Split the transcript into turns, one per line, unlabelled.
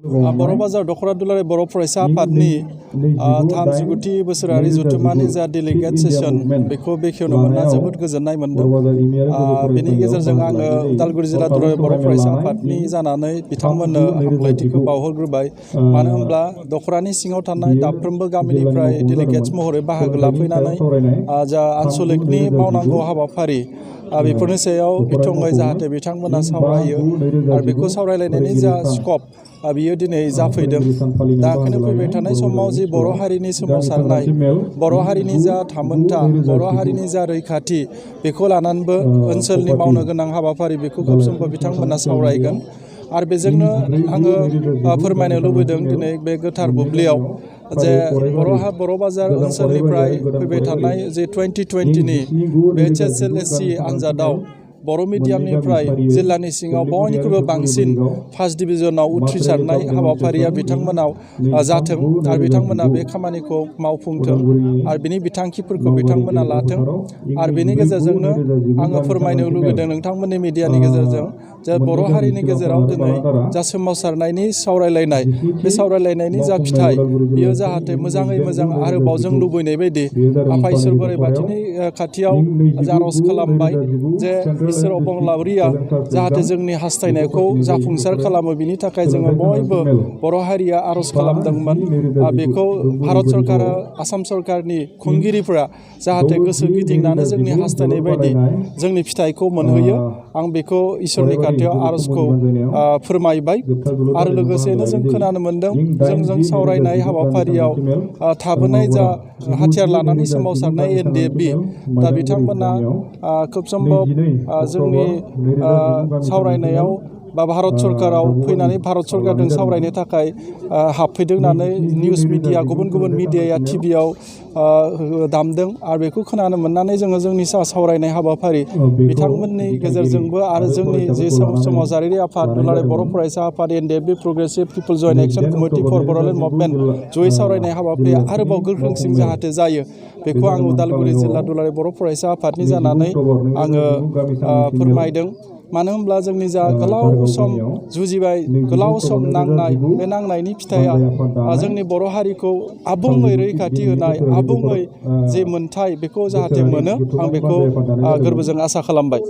बर'ब दख'रा दुलाराय बर' फरायसा आफादनि 39थि बोसोरारि जथुम्मानि जा डेलिगेट सेसन बेखौ बेखेवनो मोनना जोबोद गोजोननाय मोनदों। बेनि गेजेरजों आङो उदालगुरि जिल्ला दुलाराय बर' फरायसा आफादनि जानानै बिथांमोननो हामलायथिखौ बावहरग्रोबाय। मानो होनब्ला दख'रानि सिङाव थानाय दाफ्रोमबो गामिनिफ्राय डेलिगेट्स महरै बाहागो लाफैनानै जा आनसलिकनि मावनांगौ हाबाफारि बेफोरनि सायाव बिथङै जाहाथे बिथांमोना सावरायो आरो बेखौ सावरायलायनायनि जा स्कप बियो दिनै जाफैदों। दा ओंखायनो फैबाय थानाय समाव जि बर' हारिनि सोमावसारनाय, बर' हारिनि जा थामोनथा, बर' हारिनि जा रैखाथि बेखौ लानानैबो ओनसोलनि मावनो गोनां हाबाफारि बेखौ खोब समफोर बिथांमोना सावरायगोन। आरो बेजोंनो आङो फोरमायनो लुबैदों दिनै बे गोथार बुब्लियाव जे बर' बाजार ओनसोलनिफ्राय फैबाय थानाय जे 2020नि बे HSLSC आनजादाव बर' मिडियामनिफ्राय जिल्लानि सिङाव बयनिख्रुइबो बांसिन फार्स्ट डिभिजनाव उथ्रिसारनाय हाबाफारिया बिथांमोनाव जाथों आरो बिथांमोना बे खामानिखौ मावफुंथों आरो बिनि बिथांखिफोरखौ बिथांमोना लाथों। आरो बेनि गेजेरजोंनो आङो फोरमायनो लुगैदों नोंथांमोननि मिडियानि गेजेरजों जे बर' हारिनि गेजेराव दिनै जा सोमावसारनायनि सावरायलायनाय, बे सावरायलायनायनि जा फिथाइ बियो जाहाथे मोजाङै मोजां आरोबाव जों लुबैनाय बायदि आफा इसोर बोराइ बाथौनि खाथियाव आर'ज खालामबाय जे इसोर अबंलावरिया जाहाथे जोंनि हास्थायनायखौ जाफुंसार खालामो। बिनि थाखाय जोङो बयबो बर' हारिया आर'ज खालामदोंमोन। बेखौ भारत सरकार, आसाम सरकारनि खुंगिरिफोरा जाहाथे गोसो गिदिंनानै जोंनि हास्थायनाय बायदि जोंनि फिथाइखौ मोनहोयो। आं बेखौ इसोरनि खाथियाव आर'जखौ फोरमायबाय। आरो लोगोसेनो जों खोनानो मोन्दों जों सावरायनाय हाबाफारियाव थाबोनाय जा हाथियार लानानै सोमावसारनाय NDFB, दा बिथांमोना खोब सम्भब जोंनि सावरायनायाव बा भारत सरकाराव फैनानै भारत सरकारजों सावरायनो थाखाय हाबफैदों होननानै निउस मिडिया, गुबुन गुबुन मिडियाया टिभियाव दामदों। आरो बेखौ खोनानो मोननानै जोङो जोंनि सावरायनाय हाबाफारि बिथांमोननि गेजेरजोंबो आरो जोंनि जे समाजारि आफाद दुलाराय बर' फरायसा आफाद, NDFB progressive people joint action committee for Bodoland movement जयै सावरायनाय हाबाफारिया आरोबाव गोख्रोंसिन जाहाथे जायो, बेखौ आं उदालगुरि जिल्ला दुलाराय बर' फरायसा आफादनि जानानै आङो फोरमायदों। मानो होनब्ला जोंनि जा गोलाव सम जुजिबाय, गोलाव सम नांनाय, बे नांनायनि फिथाइया जोंनि बर' हारिखौ आबुङै रैखाथि होनाय, आबुङै जे मोनथाय बेखौ जाहाथे मोनो, आं बेखौ गोरबोजों आसा खालामबाय।